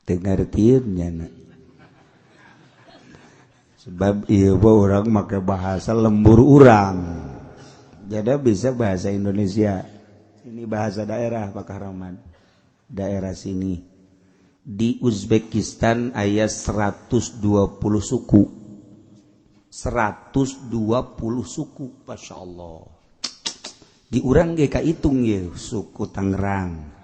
Teu ngartieun nyana. Sebab ieu urang make bahasa lembur urang. Jadi bisa bahasa Indonesia. Ini bahasa daerah, Pak Kahraman. Daerah sini. Di Uzbekistan aya 120 suku. 120 suku, Masya Allah. Di urang ge hitung ya, suku Tangerang,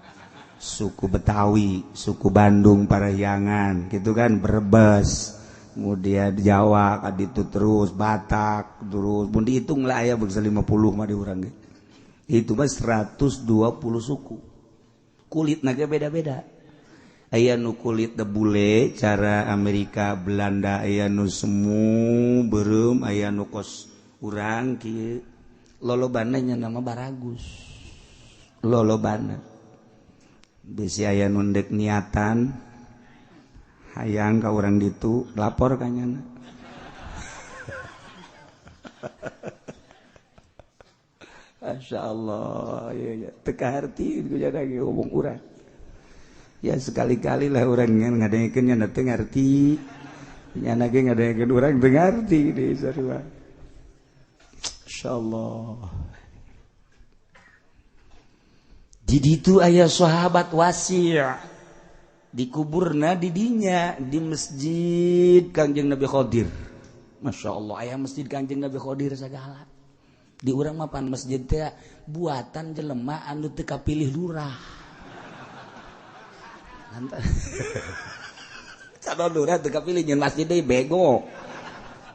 suku Betawi, suku Bandung, Parahyangan, gitu kan, Brebes, kemudian Jawa, itu terus Batak, terus pun dihitung lah ya bangsa 50 mah di urang ge. Itu mah 120 suku. Kulit naga beda-beda. Aya nu kulit bule cara Amerika, Belanda, aya nu semu beureum, aya nu kos urang kieu. Lolobana nya nama baragus. Lolobana. Bisi aya nu ndek niatan hayang ka urang ditu, lapor ka nyana. Masya Allah, ya, ya. Teu kaharti ku jadi ngomong urang. Ya, sekali-kali lah urang ngadengekeun nya teu ngarti. Nyana ge ngadengekeun urang teu ngarti di sarua. Masya Allah. Di ditu aya sahabat Wasi', dikuburna di dinya di masjid Kangjeng Nabi Khadir. Masya Allah, aya masjid Kangjeng Nabi Khadir sagala. Di urang mah pan masjid teh buatan jelema anu teu kapilih lurah. Calon lurah teu kapilih nyeun masjid deui, bego.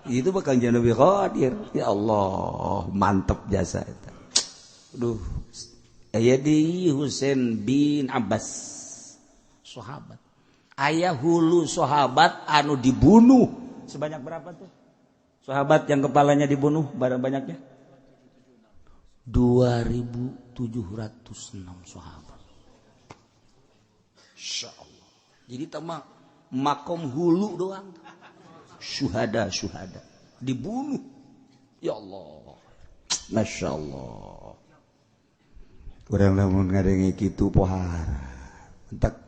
Itu mah Kangjeng Nabi Khadir. Ya Allah, mantep jasa eta. Aduh, aya di Husain bin Abbas, sahabat. Aya hulu sahabat anu dibunuh sebanyak berapa tuh? Sahabat yang kepalanya dibunuh barang banyaknya? 2706 sahabat. Insya Allah. Jadi tama makom hulu doang. Syuhada, syuhada. Dibunuh. Ya Allah. Masya Allah. Urang lamun ngadenge kitu pohara. Entak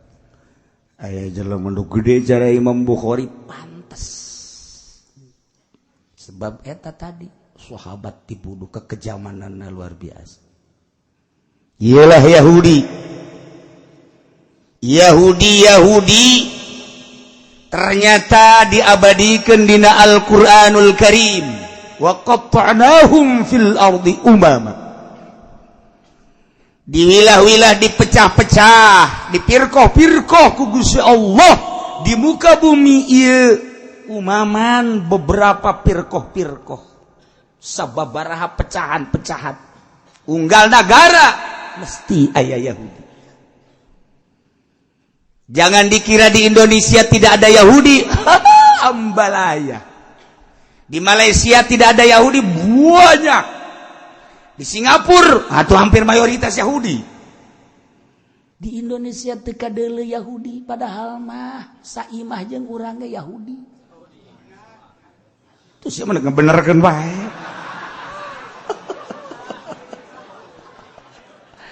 aya jelema nu gede cara Imam Bukhari pantes. Sebab eta tadi sahabat dibunuh, kekejamananna luar biasa. Iyalah Yahudi. Yahudi Yahudi ternyata diabadikan dina Al-Qur'anul Karim. Wa qatta'nahum fil ardi umama. Di wilah-wilah dipecah-pecah, dipirkoh-pirkoh ku Gusti Allah di muka bumi ieu umaman beberapa pirkoh-pirkoh. Sababaraha pecahan-pecahan. Unggal negara mesti aya Yahudi. Jangan dikira di Indonesia tidak ada Yahudi. Ambalaya. Di Malaysia tidak ada Yahudi, banyak. Di Singapura atau hampir mayoritas Yahudi. Di Indonesia teu kadeuleu Yahudi, padahal mah saimah jeung urang ge Yahudi. Terus siapa ngebenerkeun bae?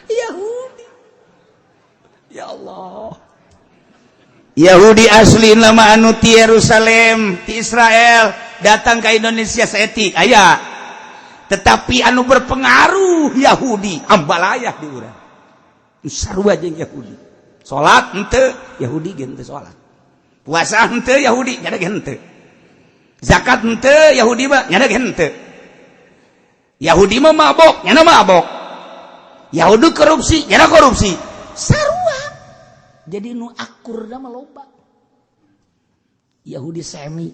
Yahudi. Ya Allah. Yahudi asli nama anu ti Yerusalem, ti Israel datang ke Indonesia saeutik aya. Tetapi anu berpengaruh Yahudi ambalayah di urang. Sarua jeung Yahudi. Salat henteu, Yahudi ge henteu salat. Puasa henteu, Yahudi nya ge henteu. Zakat henteu, Yahudi mah nya ge henteu. Yahudi mah mabok, nya mabok. Yahudi korupsi, nya korupsi. Sarua. Jadi nu akurna mah loba. Yahudi semi.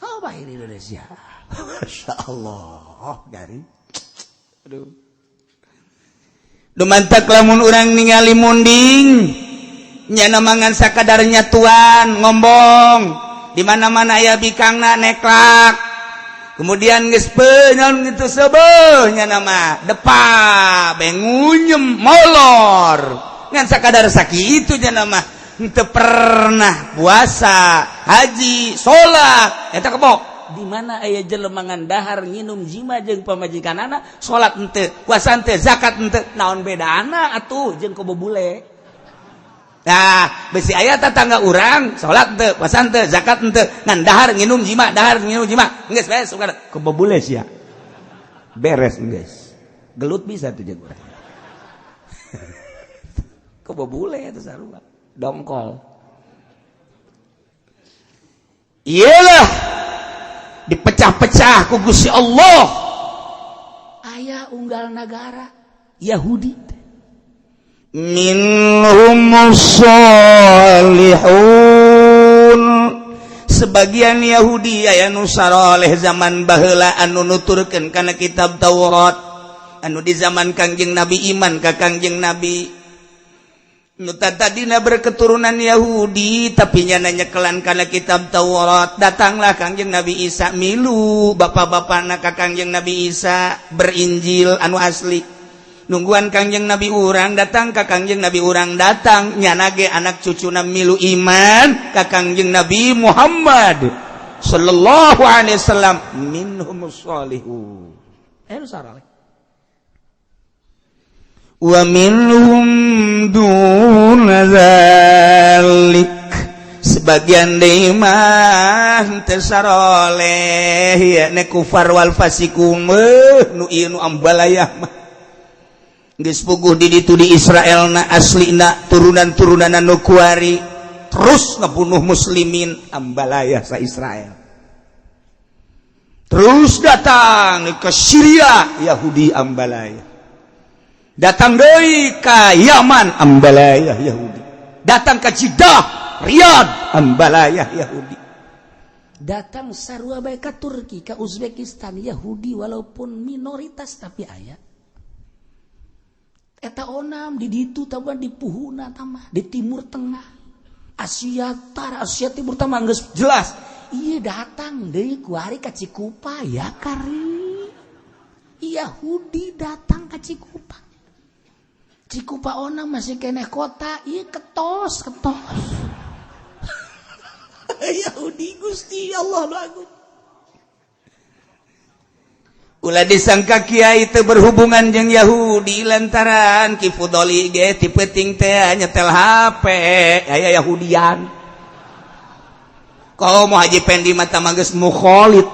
Oh, bae di Indonesia. Masya Allah, garing. Aduh. Dumantak lamun urang ningali munding nyana mangan sakadarnya tuan ngombong di mana-mana aya bikangna neklak. Kemudian geus peunyeun gitu sebeuh nyana mah depa bengunyem molor. Ngan sakadar sakitu nyana mah henteu pernah puasa, haji, salat, eta kebok. Di mana aya jelema ngan dahar nginum jima jeung pamajikanana, salat henteu, puasa henteu, zakat henteu, naon bedana atuh jeung kobo bule. Nah, besi aya tetangga urang salat teu, puasa teu, zakat teu, ngan dahar nginum jima, dahar nginum jima. Geus beres kebobules ya. Beres geus. Gelut bisa tuh jeung urang. Kebobule itu sarua. Dongkol. Iyalah dipecah-pecah ku Gusti Allah. Aya unggal nagara Yahudi minhumus sholihun, sebagian Yahudi aya nu saroleh zaman baheula anu nuturkeun kana kitab Taurat, anu di zaman Kangjeng Nabi iman ka Kangjeng Nabi, nu tadina berketurunan Yahudi tapi nyana nyekelan kana kitab Taurat. Datanglah Kangjeng Nabi Isa, milu bapak-bapakna ka Kangjeng Nabi Isa berinjil anu asli, nungguan Kangjeng Nabi urang datang, ka Kangjeng Nabi urang datang, nyana ge anak cucuna milu iman ka Kangjeng Nabi Muhammad sallallahu alaihi wasallam. Minhumus sholihun eh saraleh wa minhum duna dzalik, sebagian deui mah teu saroleh, ya ne kufar wal fasikum, nu ieu nu ambalayah mah geus puguh di ditu di Israel na aslina turunan-turunan anu kuari terus ngebunuh muslimin, ambalayah sa Israel. Terus datang ke Syria, Yahudi ambalayah. Datang deui ka Yaman, ambalayah Yahudi. Datang ke Jeddah, Riyadh, ambalayah Yahudi. Datang sarua bae ka Turki, ka Uzbekistan, Yahudi walaupun minoritas tapi aya. Eta onam di ditu taban di puhuna tamah di Timur Tengah, Asia Tara, Asia Timur tamah geus jelas. Iya datang deui kuari ka Cikupa ya kari. Yahudi datang ka Cikupa. Cikupa onam masih keneh kota, iya ketos ketos. Yahudi Gusti Allah nu agung. Ulah disangka kiai teu berhubungan jeung Yahudi lantaran Ki Fudoli ge ti peuting teh nyetel HP aya Yahudian. Komo Haji Pendi mata mah geus mukholid.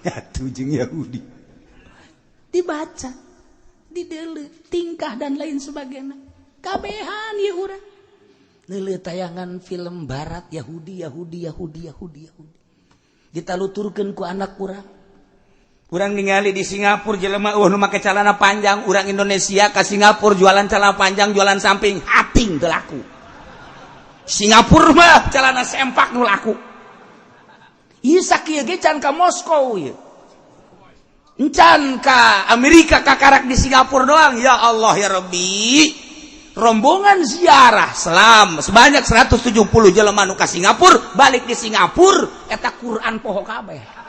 Nyatu jeung Yahudi. Dibaca, dideuleu, tingkah dan lain sebagainya. Kabehan ieu urang. Neuleuh tayangan film barat Yahudi Yahudi Yahudi Yahudi Yahudi. Ditaluturkeun ku anak urang. Urang ningali di Singapura jelema nu make celana panjang, urang Indonesia ke Singapura jualan celana panjang, jualan samping, hating teu laku. Singapura mah celana sempak nu laku. Ieu sakieu ge can ka Moskow ieu. Encan ka Amerika, kakarak di Singapura doang. Ya Allah ya Rabbi. Rombongan ziarah selam sebanyak 170 jelema nu ka Singapura, balik di Singapura eta Quran poho kabeh.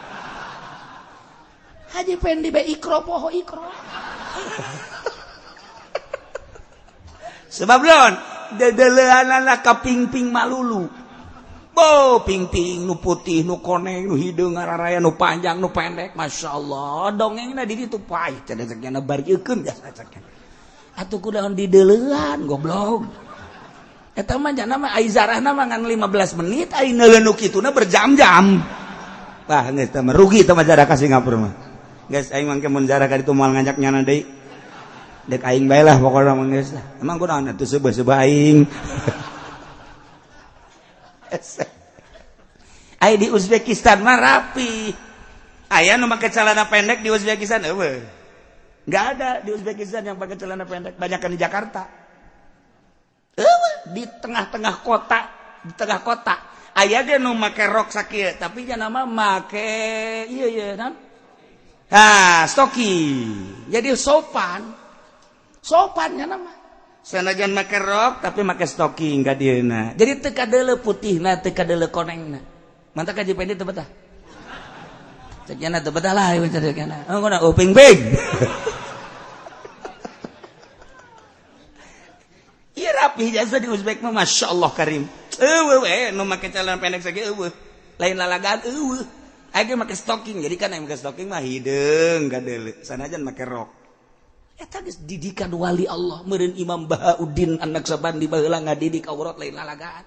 Haji Pendi be ikro poho ikro. Sebab lon dedeleanana ka pingping malulu. Bo pingping nu putih, nu koneng, nu hideung ngararaya, nu panjang, nu pendek. Masya Allah, dongengna di ditu paeh cenah cekna bariekeun jasa cekna. Atuh kudaon dideulean goblok. Eta mah jana mah ai zarahna mah ngan 15 menit, ai neuleun nu kituna berjam-jam. Wah, geus teh rugi teh mah jarah ka Singapura mah. Guys, aing mangke mun jarah ka ditu moal ngajak nyana deui. Dek aing bae lah pokona mah geus lah. Emang kunaon atuh seubeuh-seubeuh aing. Ai di Uzbekistan mah rapi. Aya nu make celana pendek di Uzbekistan eueuh. Enggak ada di Uzbekistan yang pakai celana pendek, banyakan di Jakarta. Eueuh, di tengah-tengah kota, di tengah kota. Aya ge nu make rok sakieu, tapi nya mah make ieu ieu naon? Ah, stoki. Jadi sopan. Sopannya nama. Sanajan make rok tapi make stocking ka dieuna. Jadi teu kadeuleu putihna, teu kadeuleu konengna. Mantap ka Pendi teu betah. Cek nya teu betah lah ieu cek nya. Oh, ngono oh ping-ping. Ieu rapi jasa di Uzbek mah masyaallah karim. Eueuh we nu make celana pendek sakieu eueuh. Lain lalagaan eueuh. Aing make stocking, jadi kan aing make stocking mah hideung kadeuleu. Sanajan make rok. Eta geus didikan wali Allah meureun Imam Bahauddin anak Sabandi baheula ngadidik aurat lain lalagaan.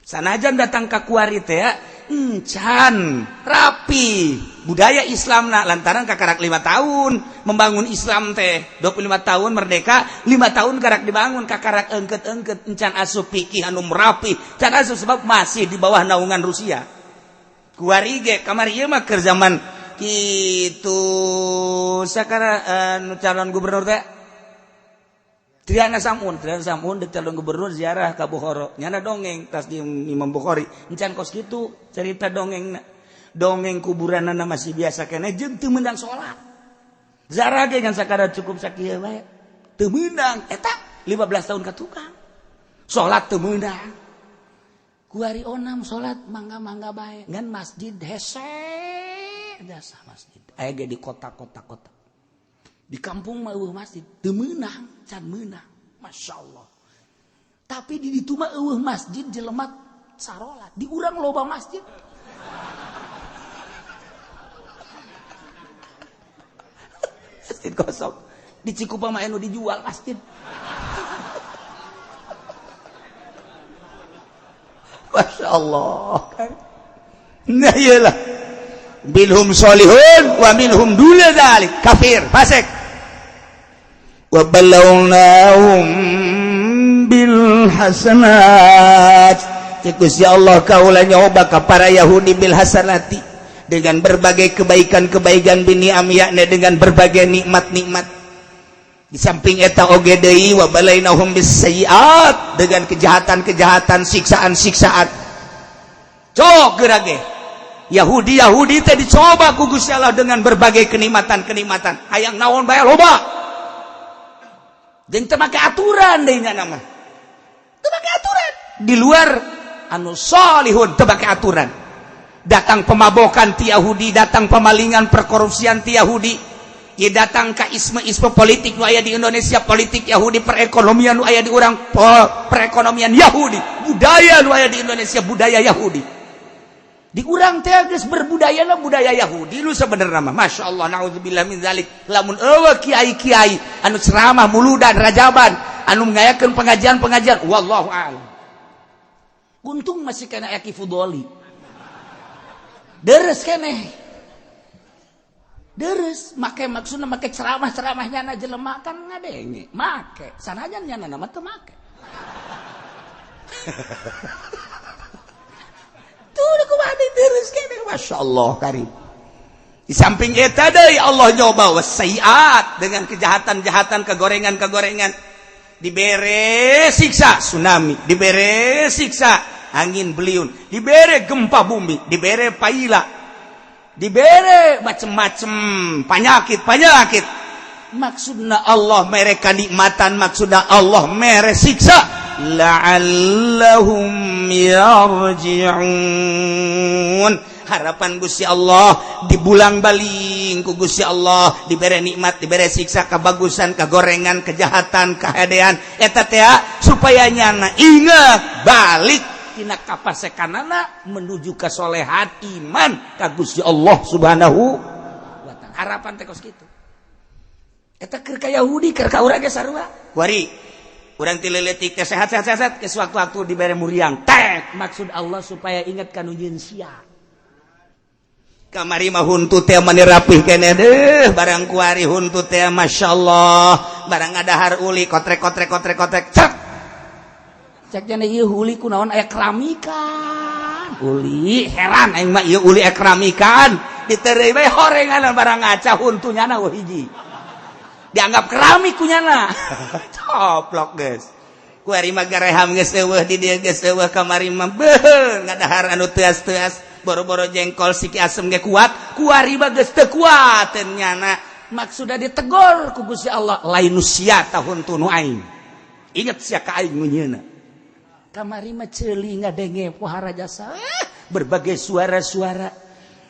Sanajan datang ka kuari teh encan rapi budaya Islamna lantaran kakarak 5 tahun membangun Islam teh 25 tahun merdeka 5 tahun karak dibangun kakarak engket-engket encan asup fikih anu rapi can asup sebab masih di bawah naungan Rusia. Kuari ge kamari ieu mah keur zaman kitu sakara calon gubernur teh Triana Samun, Triana Samun dek calon gubernur ziarah ka Bukhara. Nyana dongeng tas di Imam Bukhari. Encan kos kitu cerita dongengna. Dongeng kuburanana masih biasa keneh jeung teu meunang salat. Ziarah ge ngan sakadar cukup sakieu bae. Teu meunang eta 15 tahun ka tukang. Salat teu meunang. Kuari onam salat mangga-mangga bae. Ngan masjid hese jasa masjid. Aya ge di kota-kota kota. Di kampung mah eueuh masjid teu meunang, can meunang. Masya Allah. Tapi di ditu mah eueuh masjid jelema sarolat. Di urang loba masjid. Masjid kosong. Di Cikupa mah anu dijual masjid. Masya Allah. Nah iyalah. Minhum solihun wa minhum duna dzalik kafir fasik. Wa balawnahum bil hasanat. Cekus ya Allah kaula nyoba ka para Yahudi bil hasanati dengan berbagai kebaikan-kebaikan bini amyakna dengan berbagai nikmat-nikmat. Di samping eta oge deui wa balainahum bis sayiat dengan kejahatan-kejahatan, siksaan-siksaan. Cok geura ge. Yahudi-Yahudi teh dicoba ku Gusti Allah dengan berbagai kenikmatan-kenikmatan. Hayang naon bae loba. Jeung teu make aturan deui nya nama. Teu make aturan. Di luar anu solihun teu make aturan. Datang pemabokan ti Yahudi, datang pemalingan perkorupsian ti Yahudi. Ye datang ka isme-isme politik nu aya di Indonesia, politik Yahudi, perekonomian nu aya di urang, perekonomian Yahudi, budaya nu aya di Indonesia, budaya Yahudi. Di urang teh geus berbudayana budaya Yahudi lu sebenarnya mah. Masya Allah, naudzubillah min zalik. Lamun eueuh kiai-kiai anu ceramah muludan rajaban, anu ngayakeun pengajian-pengajian, wallahu a'lam. Untung masih kena Aki Fudoli. Deres keneh. Deres make maksudna make ceramah-ceramahnya na jelema kan ngadenge, make. Sanajan nya na mah teu make. Masya Allah karim. Di samping eta deui Allah nyoba wasayiat dengan kejahatan-jahatan, kegorengan-kegorengan. Dibere siksa tsunami, dibere siksa angin beliung, dibere gempa bumi, dibere paila, dibere macem-macem penyakit-penyakit. Maksudna Allah mere kanikmatan, maksudna Allah mere siksa. La'allahum yarji'un. Harapan Gusti Allah dibulang baling ku Gusti Allah, dibere nikmat, dibere siksa, kebagusan, kegorengan, kejahatan, kehadean eta teh supaya nyana ingat balik tina kapasekanana menuju kesolehan iman ka Gusti Allah Subhanahu wa taala. Harapan teh kos kitu. Eta keur ka Yahudi, keur ka urang ge sarua. Kuari urang ti leutik teh sehat-sehat sehat ke sewaktu-waktu dibere muriang tek, maksud Allah supaya ingat ka nu nyieun sia. Kamari mah huntu teh mani rapih keneh deuh, barang kuari huntu teh masyaallah, barang ngadahar uli kotrek kotrek kotrek kotrek cek. Cek jane ieu uli kunaon aya keramikan. Uli heran aing mah ieu uli aya keramikan. Ditereuy bae horengan barang ngaca huntu nyana eueuh hiji. Dianggap keramik kunyana. Coplok geus. Kuari mah gareham geus eueuh di dieu geus eueuh kamari mah beuh ngadahar anu teas-teas boro-boro jengkol siki asem ge kuat, kuari mah geus teu kuat nyana. Maksudna ditegor ku Gusti Allah lain nu sia tahun tu nu aing. Ingat sia ka aing nu nyeuna. Kamari mah ceuli ngadenge pohara jasa berbagai suara-suara.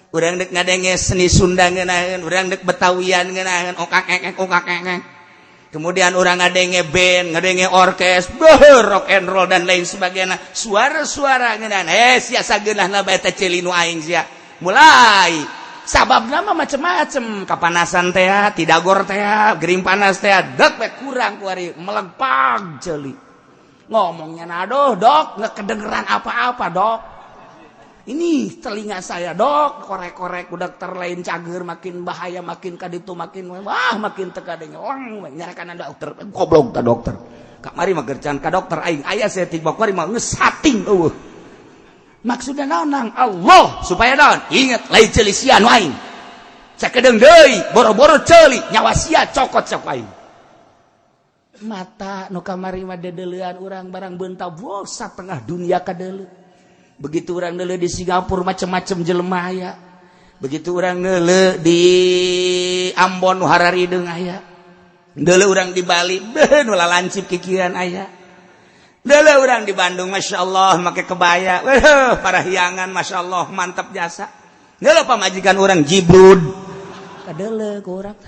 Urang dek ngadenge seni Sunda ngeunaheun, urang dek Betawian ngeunaheun, okak ekek okak ekek. Kemudian urang ngadenge band, ngadenge orkes, beuh rock and roll dan lain sebagainya. Suara-suara ngeunaheun, sia sageunahna bae teh ceuli nu aing sia. Mulai Sabab nama macem-macem, kapanasan teh, tidagor teh, gering panas teh, dek we kurang kuari melegpag ceuli. Ngomongnya, "Aduh, Dok, nggak kedengeran apa-apa, Dok. Ini telinga saya, Dok." Korek-korek udah lain cager, makin bahaya, makin kaditu, makin wah, makin teka lang nyarakan dokter goblok ta dokter. Kamari mah gercan ka dokter aing aya saeutik kuari mah geus sating eueuh. Maksudnya naon nang Allah supaya naon? Ingat, lain ceuli sia nu aing. Sakedeung deui boro-boro ceuli, nyawa sia cokot sok aing. Mata nu kamari mah dedeulean urang barang beunta setengah dunia kadeuleu. Begitu orang nele di Singapura, macam-macam jelema aya. Begitu orang nele di Ambon, nu hararideung aya. Nele orang di Bali, beuh, nu lalancip kikiran aya. Nele orang di Bandung, Masya Allah, make kebaya, weh, parahyangan, Masya Allah, mantap jasa. Nele pamajikan orang jibrud kadele ku urang,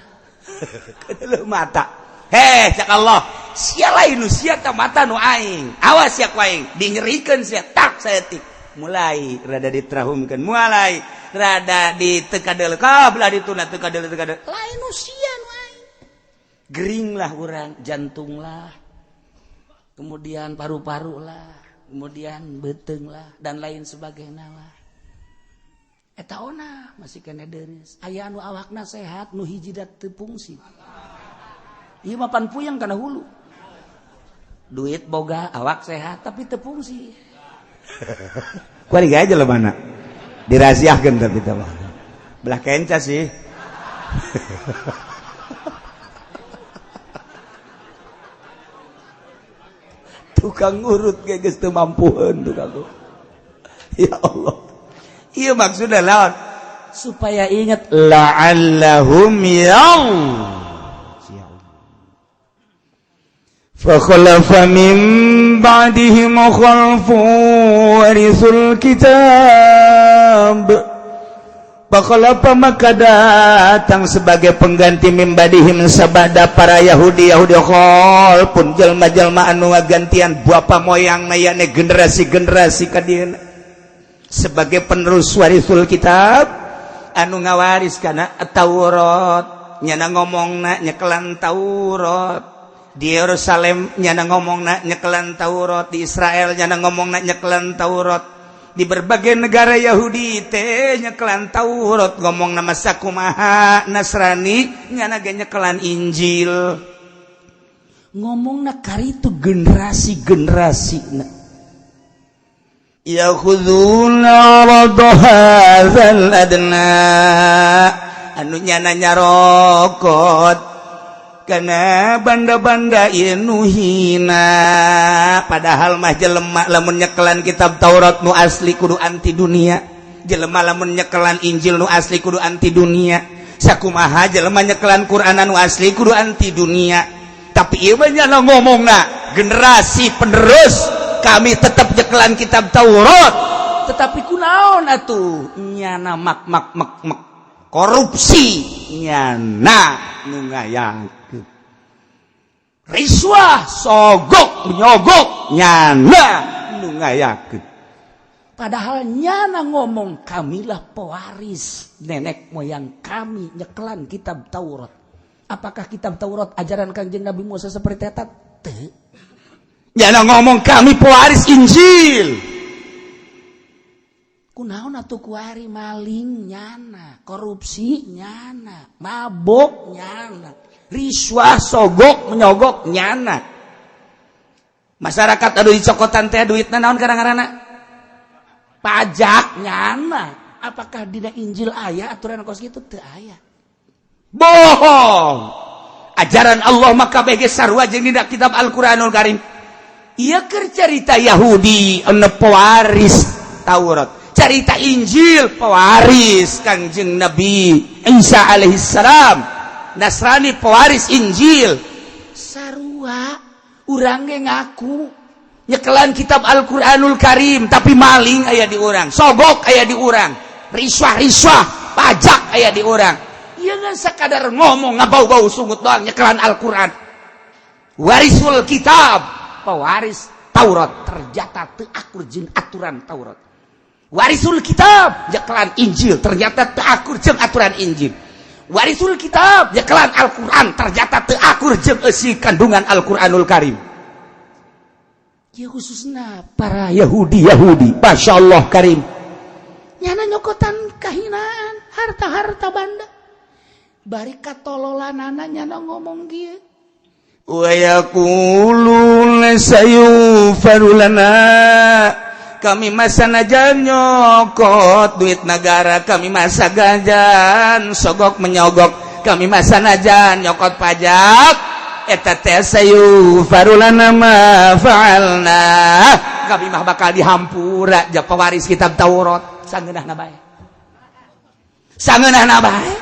kadele mata. Heh, cak Allah, sia lain nu sia, ta mata nu aing. Awas sia ku aing dinyerikeun sia tak saeutik. Mulai rada ditrahumkan, mulai rada ditekadel kabelah dituna tekadel tekadel, lain nu sia nu aing. Gering lah urang, jantung lah, kemudian paru-paru lah, kemudian beteng lah, dan lain sebagainya lah. Eta ona masih kena deres. Aya anu awakna sehat, nu hiji dat teu fungsi. Ieu mah pan puyeng kana hulu. Duit boga, awak sehat, tapi teu fungsi. Kuari aja lah mana dirahasiakeun, tapi teh belah kenca sih. Tukang urut ge geus teu mampueun tukang. Ya Allah, iya, maksudnya lawan supaya ingat, la'allahum yau. فخلف من بعدهم خلف ورثوا الكتاب. فخلف maka datang sebagai pengganti, من بعدهم sabada para Yahudi Yahudi, خلف jelma-jelma anu ngagantian bapa moyang mayane, generasi-generasi kadieuna sebagai penerus, ورثوا الكتاب anu ngawaris kana Taurat. Nyana ngomongna nyekelan Taurat di Yerusalem, nyana ngomong nyekelan Taurat di Israel, nyana ngomong nyekelan Taurat di berbagai negara Yahudi teh nyekelan Taurat. Ngomong nama sakumaha Nasrani, nyana ge nyekelan Injil. Ngomong na itu generasi generasi يأخذون عرض هذا الأدنى anu nyana nyarokot karena banda-banda nu hina. Padahal mah jelema lamun nyekelan kitab Taurat nu asli kudu anti dunia, jelema lamun nyekelan Injil nu asli kudu anti dunia, sakumaha jelema nyekelan Quran nu asli kudu anti dunia. Tapi ieu mah nyana ngomongna generasi penerus kami tetap nyekelan kitab Taurat, tetapi kunaon atuh nyana mak mak mak mak korupsi, nyana nu ngayakeun riswah, sogok menyogok, nyana nu ngayakeun. Padahal nyana ngomong kamilah pewaris nenek moyang kami nyekelan kitab Taurat. Apakah kitab Taurat ajaran Kanjeng Nabi Musa seperti eta? Teu. Nyana ngomong kami pewaris Injil. Kunaon atuh kuari maling nyana, korupsi nyana, mabok nyana, riswah, sogok menyogok nyana. Masyarakat aduh dicokotan teh duitna naon kadang-kadang? Pajak nyana. Apakah dina Injil aya aturan kos kitu? Teu aya. Bohong. Ajaran Allah maka bege sarua jeung dina kitab Al-Qur'anul Karim. Ieu keur carita Yahudi anu pewaris Taurat, carita Injil pewaris Kangjeng Nabi Isa alaihissalam, Nasrani pewaris Injil. Sarua urang ge ngaku nyekelan kitab Al-Qur'anul Karim, tapi maling aya di urang, sogok aya di urang, riswah-riswah pajak aya di urang. Ieu ngan sakadar ngomong ngabau-bau sungut doang nyekelan Al-Qur'an. ورثوا الكتاب, pewaris Taurat, ternyata teu akur jeung aturan Taurat. Warisul kitab nyekelan Injil ternyata teu akur jeung aturan Injil. Warisul kitab nyekelan Al-Qur'an ternyata teu akur jeung eusi kandungan Al-Qur'anul Karim. Ya khususna para Yahudi Yahudi, Masya Allah Karim. Nyana nyokotan kahinaan harta-harta banda. Bari katololanana nyana ngomong kieu. Wa yaquluna sayughfaru lana. Kami mah sanajan nyokot duit negara, kami mah sanajan sogok menyogok, kami mah sanajan nyokot pajak, eta teh sayughfaru lana ma fa'alna. Kami mah bakal dihampura ja pewaris kitab Taurat. Sangeunahna bae, sangeunahna bae.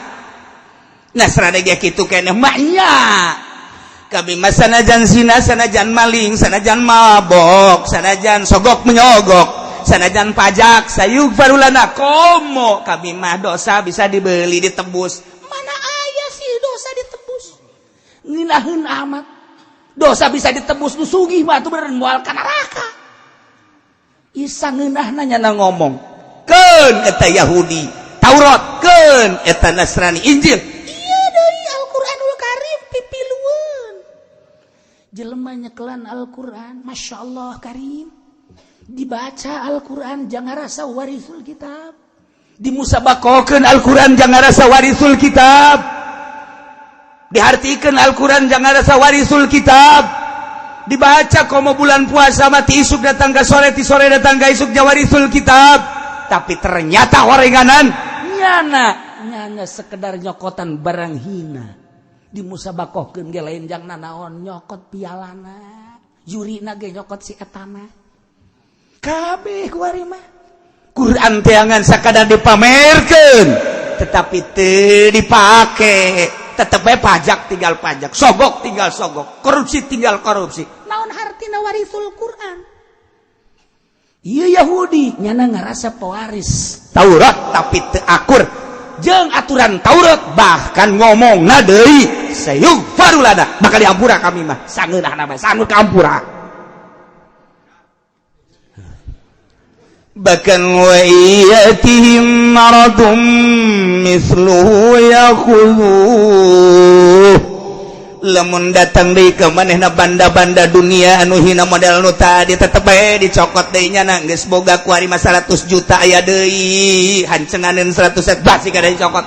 Nasrani ge kitu keneh maknya. Kami mah sanajan zina, sanajan maling, sanajan mabok, sanajan sogok menyogok, sanajan pajak, sayughfaru lana komo kami mah dosa bisa dibeli, ditebus. Mana aya sih dosa ditebus? Ngeunaheun amat dosa bisa ditebus. Nu sugih mah atuh bener moal ka neraka. Isa ngeunahna nyana ngomong keun eta Yahudi Taurat, keun eta Nasrani Injil. Iya deui Al-Qur'anul Karim pipilueun. Jelema nyekelan Al-Qur'an, Masya Allah Karim, dibaca Al-Qur'an jangan rasa warisul kitab, dimusabakokeun Al-Qur'an jangan rasa warisul kitab, dihartikeun Al-Qur'an jangan rasa warisul kitab, dibaca komo bulan puasa mati isuk datang ke sore, ti sore datang ke isuk jawarisul kitab. Tapi ternyata orenganan nyana nyana sekedar nyokotan barang hina, dimusabakohkeun ge lain jang nanaon, nyokot pialana, jurina ge nyokot si etana kabeh. Kuari mah Quran teangan sakadar dipamerkeun tetapi teu dipake. Tetep bae pajak tinggal pajak, sogok tinggal sogok, korupsi tinggal korupsi. Naon hartina warisul Quran? Iya, Yahudi nyana ngerasa pewaris Taurat tapi teu akur jeung aturan Taurat, bahkan ngomong na deui sayughfaru lana, bakal diampura kami mah. Sangeunahna mah sanggup kampura. Bahkan wa iyatihim maradum misluhu yakhudhuh. Lamun datang deui ka manehna banda-banda dunia anu hina model nu tadi, tetep bae dicokot deui nya. Geus boga kuari mah 100 juta, aya deui hancenganeun 100 basi kada dicokot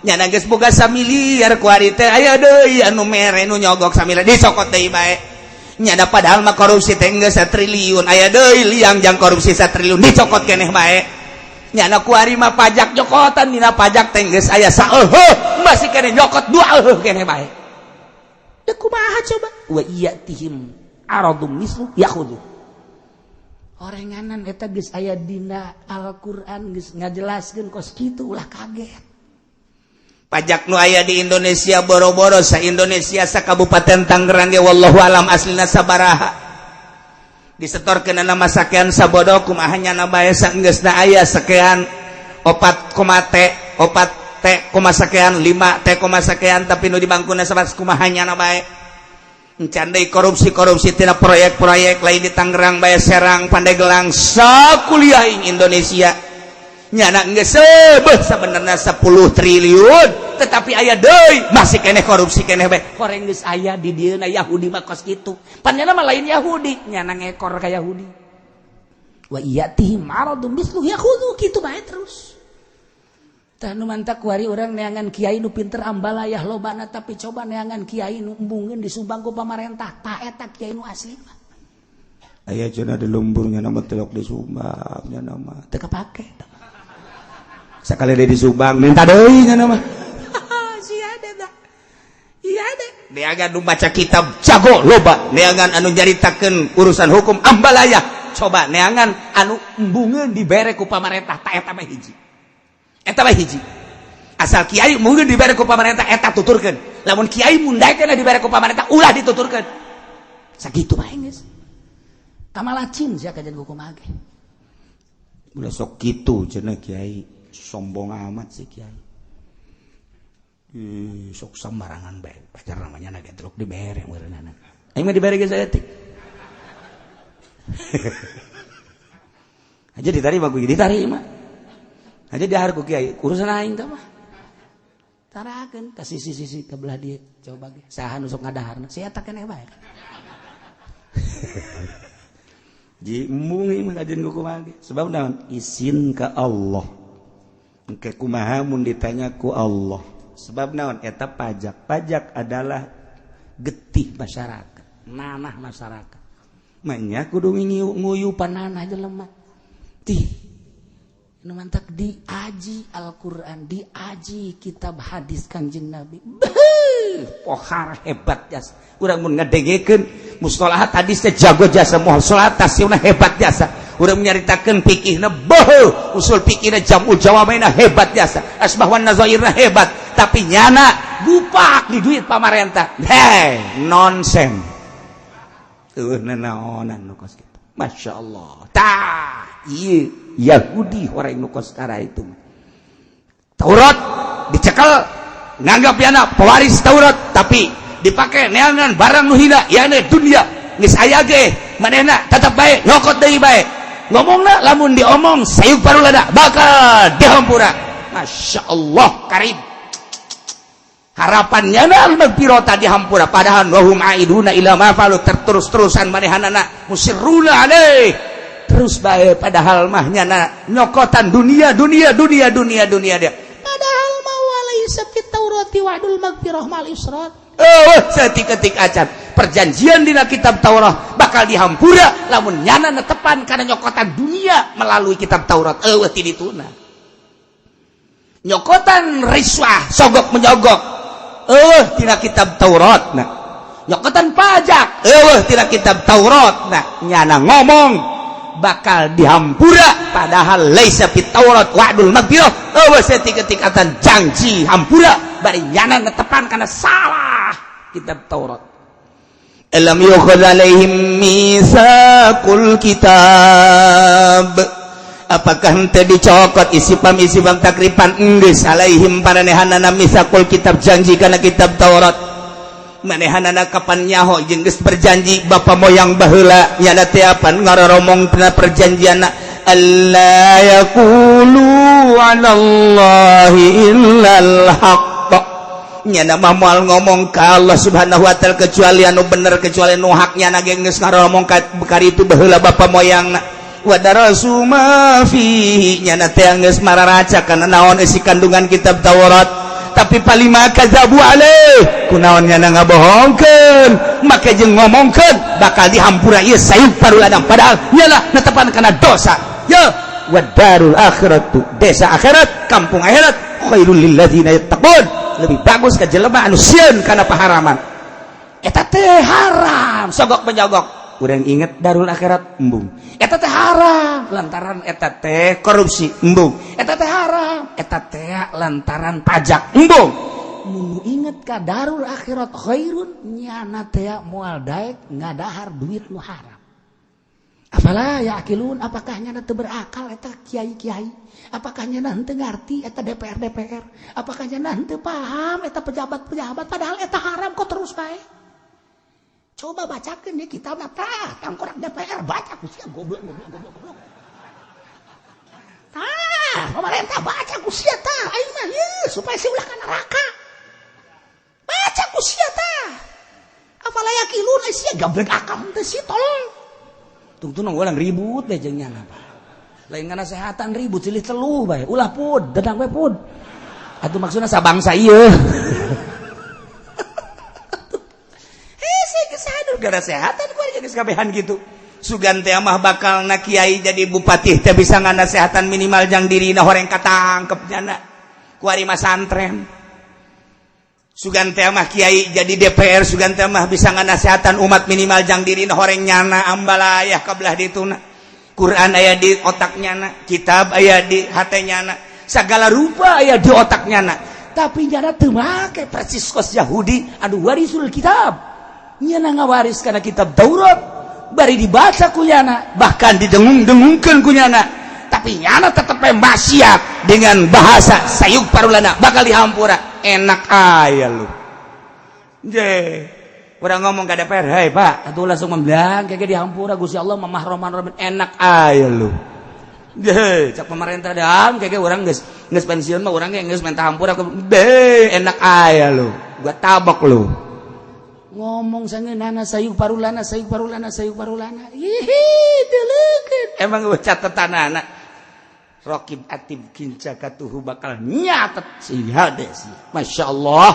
nya. Geus boga samiliar kuari teh, aya deui anu mere nu nyogok samiliar, dicokot deui bae nyana. Padahal mah korupsi teh geus triliun, aya deui liang jang korupsi satriliun, dicokot keneh bae nyana. Kuari mah pajak nyokotan dina pajak teh geus aya saeuheuh, masih keneh nyokot dua euheuh keneh bae. Da kumaha coba? Wa iyatihim aradum mislu yakhudhu. Orenganan eta geus aya dina Al-Qur'an, geus ngajelaskeun kos kitu, ulah kaget. Pajak nu aya di Indonesia, boro-boro sa Indonesia, sa Kabupaten Tangerang ge wallahu alam aslina sabaraha. Disetorkeun nama sakean sabodo kumaha nya bae saenggeusna aya sekian 4 koma T, 4 T koma sekian, 5 T koma sekian, tapi nu di bangkuna sabat kumaha nya bae. Encan deui korupsi-korupsi tina proyek-proyek lain di Tangerang bae, Serang, Pandeglang, sakuliah ing Indonesia nyana geus sebeuh sabenerna 10 triliun, tetapi aya deui masih keneh korupsi keneh bae. Koreng geus aya di dieu. Yahudi mah kos kitu, pan nyana mah lain Yahudi, nyana ngekor ka Yahudi. Wa iyatihim maradum mislu yakhudhu, kitu bae terus. Tah nu mantak kuari urang neangan kiai nu pinter ambalayah lobana, tapi coba neangan kiai nu embungeun disumbang ku pamarentah, tah eta kiai nu asli mah. Aya cenah di lemburnya nama telok di Sumbang nya nama. Teu kapake. Sakali deui di Subang minta deui nya nama. Sia ada dah. Iya ada. Neangan nu baca kitab jago loba, neangan anu nyaritakeun urusan hukum ambalaya, coba neangan anu embungeun dibere ku pamarentah, tah eta mah hiji. Eta mah hiji. Asal kiai mungkin dibere ku pamarentah, eta tuturkeun. Lamun kiai mundaikeun dibere ku pamarentah, ulah dituturkeun. Sakitu bae geus. Kamalacin sia kajian kumaha ge. Ulah sok kitu cenah kiai, sombong amat sih kiai. Ih, sok sembarangan bae. Pacar namanya na getrok dibere meureunana. Aing mah dibere ge saeutik. Aja diterima ku diterima. Aja dahar ku kiai, urusan aing teh mah. Tarakeun ka sisi-sisi ka belah dieu, coba ge saha nu sok ngadaharna, si eta keneh bae. Ji embung ieu mah kajian ku kumaha ge. Sebab naon? Isin ka Allah. Engke kumaha mun ditanya ku Allah. Sebab naon? Eta pajak. Pajak adalah getih masyarakat, nanah masyarakat. Manya kudu nguyupan nanah jelema. Tih nu mantak diaji Al-Qur'an, diaji kitab hadis Kanjeng Nabi. Beuh, pohar hebat jasa. Urang mun ngadengekeun mustalahat hadis teh jago jasa, mustalahat tafsirna hebat jasa. Urang nyaritakeun fikihna beuh, usul fikihna jam'ul jawamaina hebat jasa. Asbah wan nazairna hebat, tapi nyana gupak di duit pamarentah. Hei, nonsen. Eueuh nanaonan nu kos kitu. Masya Allah. Tah, ieu Yahudi orang nu kos kara itu. Taurat dicekel nganggap yana pewaris Taurat, tapi dipakai neangan barang nu hina, yana dunia. Geus aya ge manehna tetep bae nyokot deui bae. Ngomongna lamun diomong sayuk parulada bakal dihampura. Masya Allah karib. Harapannya na magfirata dihampura padahal wahum aiduna ila ma falu terus-terusan manehanana musirruna alaih terus bae padahal mah nyana nyokotan dunia dunia dunia dunia dunia dia padahal mah walaisa fit taurati wa'dul magfirah mal israt. Oh, setik-ketik acan perjanjian dina kitab Taurat bakal dihampura lamun nyana netepan kana nyokotan dunia melalui kitab Taurat. Eueuh ti dituna nyokotan riswah sogok menyogok eueuh tina kitab Taurat. Nah, nyokotan pajak eueuh tina kitab Taurat. Nah, nyana ngomong bakal dihampura padahal laisa fit Taurat wa'dul magfirah. Eueuh setik-ketik acan janji hampura bari nyana netepan kana salah kitab Taurat. Alam yukhadh alaihim mitsaqul kitab, apakah henteu dicokot isipam-isipam takripan enggeus alaihim paranehanana mitsaqul kitab janji kana kitab Taurat. Manehanana kapan nyaho jeung geus berjanji bapa moyang baheula nyana teh apan ngaroromong tina perjanjianna alla yaqulu 'ala Allahi illal haqq. Nyana mah moal ngomong ka Allah Subhanahu wa taala kecuali anu bener, kecuali anu hak. Nyana ge geus ngaromong ka bekari itu baheula bapa moyangna. Wa darasu ma fihi, nyana teh geus mararaca kana naon isi kandungan kitab Taurat, tapi palima kadzabu alaih, kunaon nyana ngabohongkeun make jeung ngomongkeun bakal dihampura ieu sayuk paruladang padahal nyana netepan kana dosa. Ya wa darul akhiratu, desa akhirat, kampung akhirat, khairul lil ladzina yattaqun, lebih bagus ka jelema anu sieun kana paharaman. Eta teh haram sogok menyogok, urang inget darul akhirat embung. Eta teh haram lantaran eta teh korupsi embung. Eta teh haram eta teh lantaran pajak embung. Mun inget ka darul akhirat khairun, nyana teh moal daek ngadahar duit nu haram. Afala yaqilun, apakah nyana teu berakal eta kiai-kiai? Apakah nyana henteu ngarti eta DPR DPR? Apakah nyana henteu paham eta pejabat-pejabat? Padahal eta haram kok terus bae. Coba bacakeun di kitab tah, tangkorak DPR baca ku sia, goblok goblok goblok goblok. Tah, pemerintah baca ku sia tah, aing mah ieu supaya si ulah ka neraka. Baca ku sia tah. Afala yaqilun, ai sia gablek akal teh si tolol. Tungtung urang ribut deh jeung nyana. Lain nganasehatan ribut silih teluh bae, ulah pud, dedang we pud. Atuh maksudna sabangsa ieu. Hese geus sadur nganasehatan ku geus kabehan gitu. Sugan teh mah bakal na kiai jadi bupati teh bisa nganasehatan minimal jang dirina horeng katangkep nyana. Ku ari mah santren. Sugan teh mah kiai jadi DPR, sugan teh mah bisa nganasehatan umat minimal jang dirina horeng nyana ambalayah kabelah dituna. Quran aya di otak nyana, kitab aya di hate nyana, segala rupa aya di otak nyana. Tapi nyana teu make persis kos Yahudi anu warisul kitab. Nyana ngawaris kana kitab Taurat, bari dibaca ku nyana, bahkan didengung-dengungkeun ku nyana. Tapi nyana tetep maksiat dengan bahasa sayuk parulana bakal dihampura. Enak aya lu. Je. Urang ngomong ke DPR, "Hei Pak," atuh langsung membilang kayak dihampura Gusti Allah mamah roman roman, enak aya lu. Deh, cak pemerintah dam kayak orang geus geus pensiun mah urang ge geus minta hampura. Deh, enak aya lu. Gua tabok lu. Ngomong sangeunana sayuk parulana, sayuk parulana, sayuk parulana. Hihi, teu leukeut. Emang gua catatan anak. Rokib atib kinca katuhu bakal nyatet sing hade sih. Masya Allah.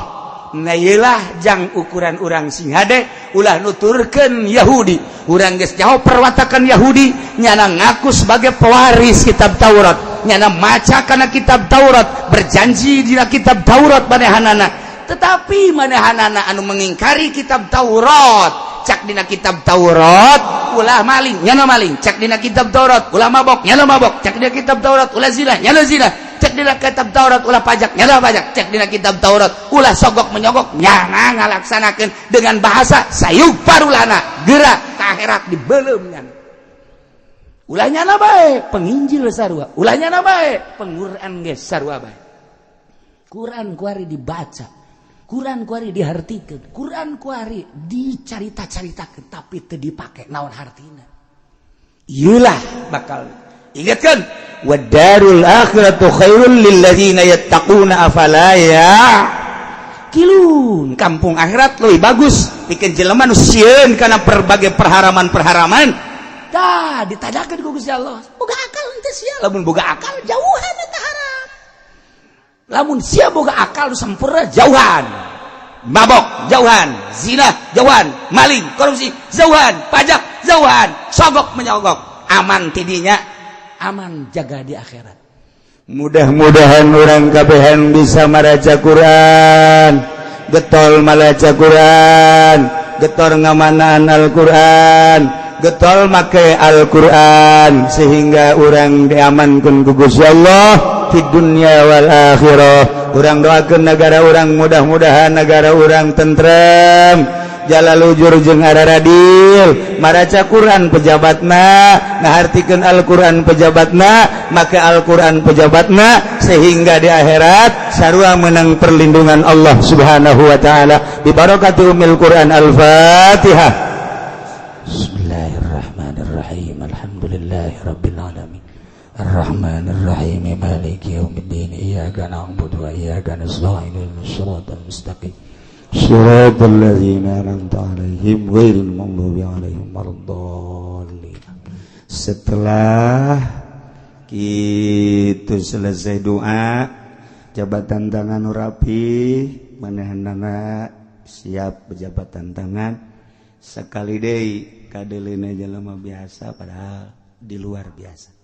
Nah, iyalah jang ukuran urang sing hade, ulah nuturkeun Yahudi. Urang geus jauh perwatakan Yahudi, nyana ngaku sebagai pewaris kitab Taurat, nyana maca kana kitab Taurat, berjanji dina kitab Taurat manehanana, tetapi manehanana anu mengingkari kitab Taurat. Cak dina kitab Taurat ulah maling, nyana maling. Cak dina kitab Taurat ulah mabok, nyana mabok. Cak dina kitab Taurat ulah zina, nyana zina. Cek dina kitab Taurat ulah pajak, nyana pajak. Cek dina kitab Taurat ulah sogok menyogok, nyana ngalaksanakeun dengan bahasa sayuk parulana. Gerak ke akhirat dibelum nyana. Ulah nyana bae penginjil sarua, ulah nyana bae pengquran ge sarua bae. Quran kuari dibaca, Quran kuari dihartikeun, Quran kuari dicarita-caritakeun, tapi teu dipake, naon hartina? Iyalah bakal ingatkan, wadarul akhiratu khairul lil ladzina yattaquna afala ya'qilun. Kampung akhirat lebih bagus bikin jelema nu sieun kana berbagai perharaman-perharaman. Tah, ditanyakeun ku Gusti Allah, boga akal henteu sia? Lamun boga akal, jauhan eta haram. Lamun sia boga akal nu sempurna, jauhan mabok, jauhan zina, jauhan maling, korupsi, jauhan pajak, jauhan sogok menyogok. Aman tidinya. Aman jaga di akhirat. Mudah-mudahan urang kabehan bisa maraca Quran, getol malaca Quran, getol ngamanaan Al-Quran, getol make Al-Quran, sehingga urang diamankan ku Gusti Allah di dunia wal akhirah. Urang doakan negara urang, mudah-mudahan negara urang tentrem, jalalujur jeung araradil, maraca Quran pejabatna, ngahartikeun Al-Quran pejabatna, make Al-Quran pejabatna, sehingga di akhirat sarua menang perlindungan Allah Subhanahu wa taala. Bi barakati umil Quran. Al-Fatihah. Bismillahirrahmanirrahim. Alhamdulillahirabbil alamin. Arrahmanirrahim. Maliki yaumiddin. Iyyaka na'budu wa iyyaka nasta'in. Ihdinas siratal mustaqim. Siratal ladzina an'amta 'alaihim ghairil maghdubi 'alaihim waladdallin. Setelah itu selesai doa, jabatan tangan rapi, manehanana siap berjabatan tangan sekali deui kadeulina jelema biasa, padahal di luar biasa.